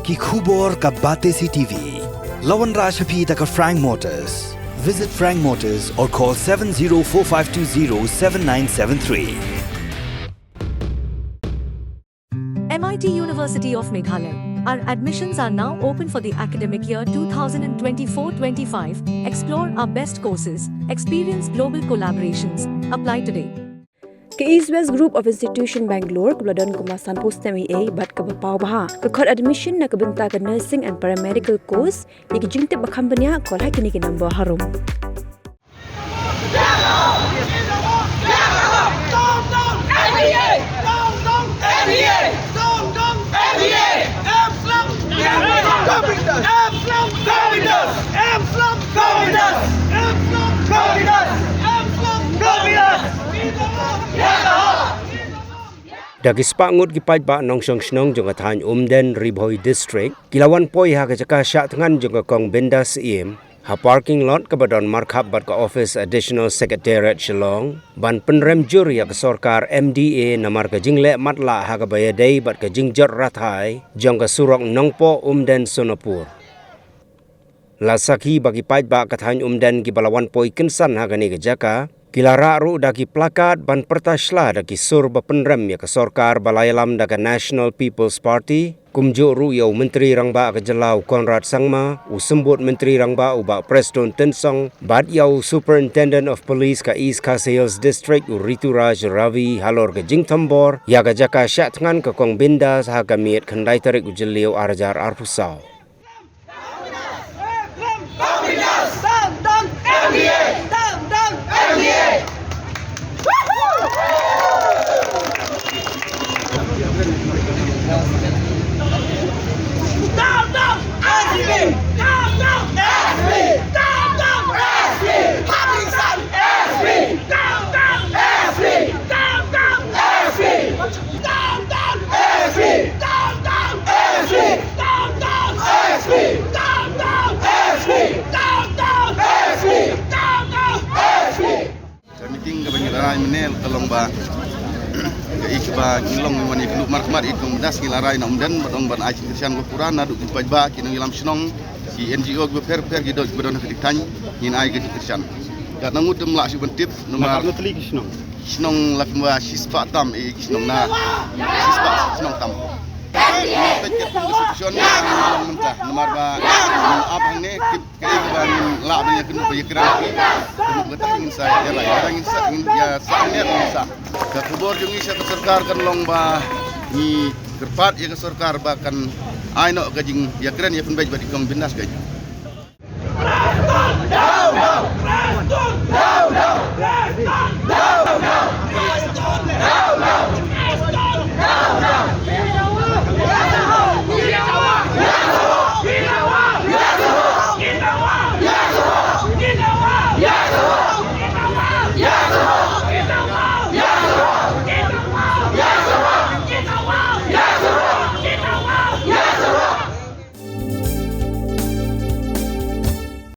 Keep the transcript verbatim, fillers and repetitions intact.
Ki khubor ka Batesi T V. La wanrah sha phi da ka Frank Motors. Visit Frank Motors or call seven zero four five two zero seven nine seven three. M I T University of Meghalaya. Our admissions are now open for the academic year two thousand twenty-four twenty-five. Explore our best courses, experience global collaborations. Apply today. Ka East West Group of Institution Bangalore kaba la don kumba sanphew snem eiei bad kaba paw bha ka khot admission na ka bynta ka nursing and paramedical course. Ïa ki jingtip ba kham bniah, call ha kine ki number harum. Da ki spah ngut ki paidbah nongshong shnong jong ka thaiñ Umden, Ri Bhoi District, ki la wan poi ha ka jaka shah thngan jong ka Kong Bindas Syiem, ha parking lot kaba don markhap bad ka office Additional Secretariat Shillong, ban pynrem jur ïa ka sorkar M D A namar ka jingleh matlah ha kaba ïadei bad ka jingjot rathai jong ka surok Nongpoh Umden Sonapur. La sakhi ba ki paidbah ka thaiñ Umden kiba la wan poi kynsan ha kane ka jaka, ki la rah ruh da ki placard ban pyrta shla da ki sur ba pynrem ïa ka sorkar ba la ïalam da ka National People's Party, kumjuh ruh ïa u Myntri Rangbah ka jylla u Conrad Sangma, u Symbud Myntri Rangbah u Bah Prestone Tynsong, bad ïa u Superintendent of Police ka East Khasi Hills District u Rituraj Ravi halor ka jingthombor ïa ka jaka shah thngan ka Kong Bindas ha ka miet khyndai tarik u Jylliew ar hajar arphew saw. Ka meeting kaba ngi la rai mynne ka long ba ka i kaba ngi long wan ïakynduh markhmat ïa ka Kong Bindas, ngi la rai na Umden ba dang ban ai jingkyrshan ko pura naduh ki paidbah, ki nongïalam shnong, ki N G O kiba pher pher, ki dong kiba don ha ka thaiñ, ngin ai ka jingkyrshan. Katno ngut ym lah shuh ban tip namar na katno tylli ki shnong? Shnong la kumba shispah tam, eh, ki shnong na shispah shnong tam. Ka situation ka long mynta namar ba ngin ap hangne tip kaei kaba ngin lah ban ïakynduh ba ïakren. Ka mut kata ngin sa ïa rai, ngin sa, ngin ïa sa, ngin ïa sa. Ka khubor jong ngi sha ka sorkar kan long ba ngi kyrpad ïa ka sorkar ba kan ai noh ka jingïakren ïa pynbeit bad i Kong Bindas ka.